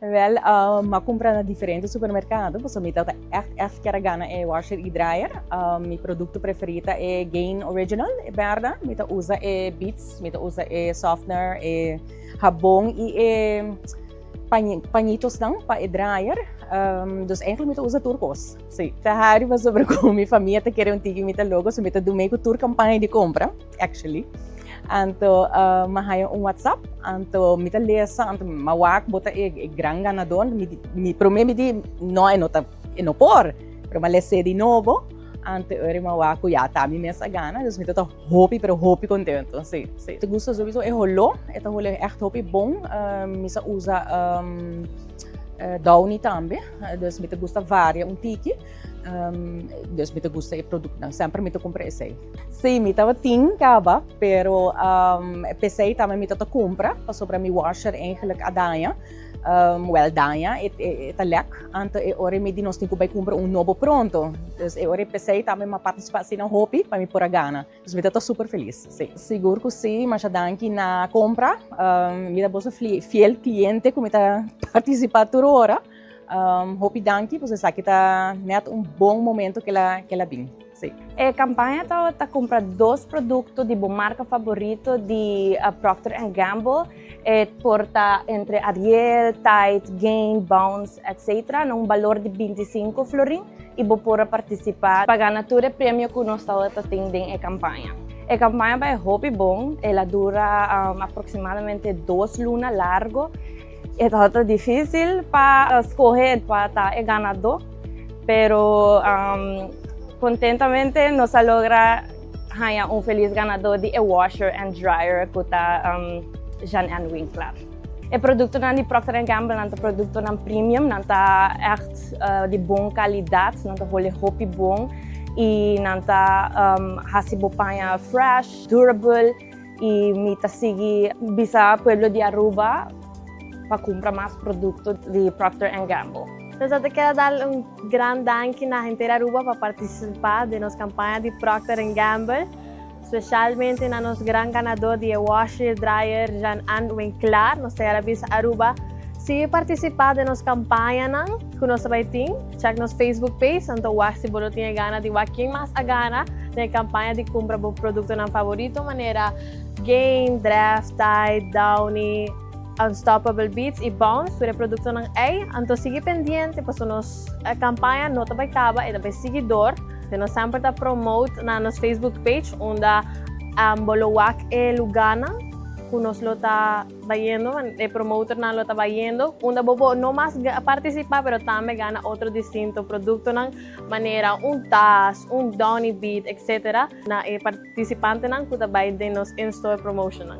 Wel, m'a cumpra na diferente supermercado, pasobra mi tabata echt echt kier a gana e washer y dryer. Mi producto preferi ta e Gain Original, e berde. Mi ta usa e beads, mi ta usa e softener, e habon y e pañitosnan pa e dryer. Dus eigenlijk mi ta usa tur cos. Si. Ta hari pasobra cu mi famia ta kere un tiki mi ta loco, so mi ta dumei cu tur campaña di compra, actually. Anto m'a haya un WhatsApp, anto mi ta lesa, anto m'a wak bo ta e gran ganador. Mi prome mi di, no, e no ta, e no por, pero m'a les'é di nobo, anto e ora m'a wak cu ya ta mi mes a gana, dus mi ta ta hopi pero hopi contento, si, si. Ta gusta souiso e holó, e ta hole echt hopi bon, mi sa usa Downy tambe, dus mi ta gusta varia un tiki. Dus mi ta gusta e productonan. Semper mi ta cumpra esey. Sí, mi tabatin caba, pero p'esey tambe mi ta cumpra, pasobra mi washer eigenlijk a daña. Wel daña, e ta lek. Anto e ora mi di nos tin cu bay cumpra un nobo pronto. Dus e ora p'esey tambe mi a participa asina hopi pa mi por a gana. Dus mi ta super feliz, sí. Sigur cu sí, masha danki na compra. Mi ta boso fiel cliente cu mi ta participa tur ora. Hopi danki, pues esaki ta net un bon momento cu el a bin. Sí. E campaña ta cumpra dos producto di bo marca favorito di Procter and Gamble. E por ta entre Ariel, Tide, Gain, Bounce, etc. Na un balor di 25 florin y bo por participa pa gana tur e premio cu nos ta tin den e campaña. E campaña bay hopi bon, el a dura aproximadamente 2 luna largo. E ta dificil pa scoge pa ta e ganador, pero contentamente nos a logra gana un feliz ganador di e washer and dryer cu ta Jean Ann Winkler. E productonan di Procter Gamble nan ta productonan premium, nan ta echt di bon calidad, nan ta hole hopi bon y nan ta hasi bo paña fresh, durable y mi ta sigui bisa pueblo di Aruba pa cumpra mas producto di Procter Gamble. Nos kier dal un gran danki na henter Aruba pa participa den nos campaña di Procter Gamble, especialmente na nos gran ganador di washer dryer Jean Ann Winkler, nos ta bisa Aruba. Sigui participa den nos campaña cu nos bay tin, check nos Facebook page, anto wak si bo tin gana di wak ken mas a gana den campaña di cumpra bo productonan favorito manera Gain, Dreft, Tide, Downy, Unstoppable Beads y Bounce, tur e productonan ey. Anto sigui pendiente, paso nos campaña no ta bay caba, e ta bay sigui door. Nos semper ta promote na nos Facebook page, unda bo lo wak e lugarnan cu nos lo ta bayendo, e promoternan lo ta bayendo, unda bo por no mas participa, pero tambe gana otro distinto productonan, manera un tas, un Downy Bead, etc. Na e participantenan cu ta bay den nos in-store promotion.